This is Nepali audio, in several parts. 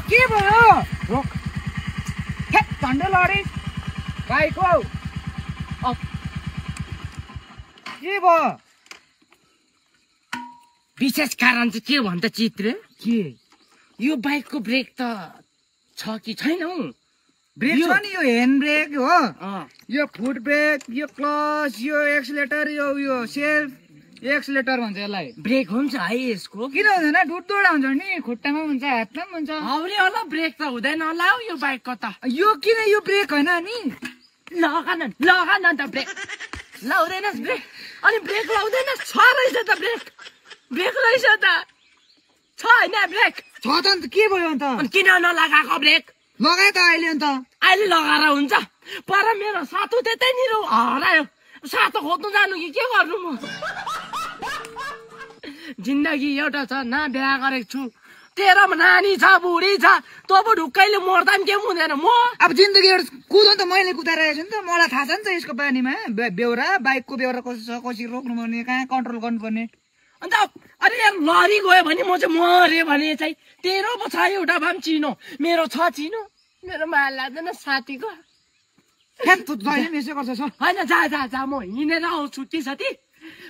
के भयो रोक झन्डै लडी बाइक हौ के भयो विशेष कारण चाहिँ के भन्छ चित्र के यो बाइकको ब्रेक त छ कि छैन हौ ब्रेक छ नि यो ह्यान्ड ब्रेक हो यो फुट ब्रेक यो क्लच यो एक्सिलेटर यो सेल्फ एक्सिलेटर भन्छ यसलाई ब्रेक हुन्छ है यसको किन हुँदैन डुडोडा हुन्छ नि खुट्टामा हुन्छ हातमा पनि हुन्छ हौले होला ब्रेक त हुँदैन होला हौ यो बाइकको त यो किन यो ब्रेक होइन नि लगान त ब्रेक लाउँदैनस् ब्रेक अनि ब्रेक लाउँदैनस् छ रहेछ त ब्रेक रहेछ त छ होइन ब्रेक छ त अन्त के भयो अन्त अनि किन नलगाएको ब्रेक लगाए त अहिले अन्त अहिले लगाएर हुन्छ पर मेरो सातो त्यतैनिर हरायो सातो खोज्नु जानु कि के गर्नु म जिन्दगी एउटा छ न बिहा गरेको छु तेरो नानी छ बुढी छ तँ पो ढुक्कैले मर्दा पनि के हुँदैन म अब जिन्दगी एउटा कुदन त मैले कुदाइरहेको छु नि त मलाई थाहा छ नि त यसको बानीमा बेहोरा बाइकको बेहोरा कसो छ कसरी रोक्नुपर्ने कहाँ कन्ट्रोल गर्नुपर्ने अन्त अरे यार लरी गयो भने म चाहिँ मऱ्यो भने चाहिँ तेरो पो छ एउटा भए पनि चिनो मेरो छ चिनो मेरो माया लाग्दैन साथीको यसो गर्छ होइन जा म हिँडेर आउँछु छुट्टी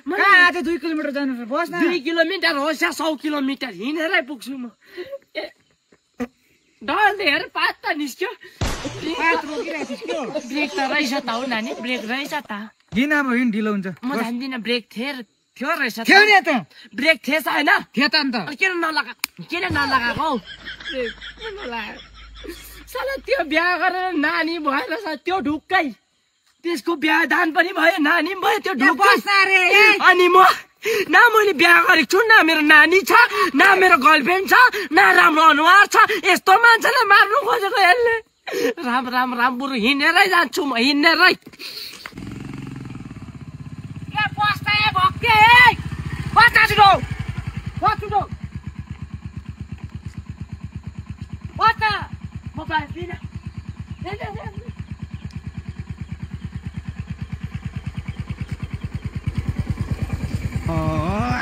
कहाँ आज 2 किलोमिटर जानु बस न 2 किलोमिटर होस् या 100 किलोमिटर हिँडेरै पुग्छु म डरले हेर पात त निस्क्यो ब्रेक त रहेछ त हौ नानी ब्रेक रहेछ त हिँड अब हिँड ढिलो हुन्छ म जान्दिनँ ब्रेक थियो रहेछ थियो नि त ब्रेक थिएछ होइन थियो त अन्त किन नलगाएको हौ साला त्यो बिहा गरेर नानी भएर त्यो ढुक्कै त्यसको बिहा दान पनि भयो नानी पनि भयो त्यो ढुक्कै अनि म न मैले बिहा गरेको छु न मेरो नानी छ न मेरो गर्लफ्रेन्ड छ न राम्रो अनुहार छ यस्तो मान्छेलाई मार्नु खोजेको यसले राम बरु हिँडेरै जान्छु म हिँडेरै Oh,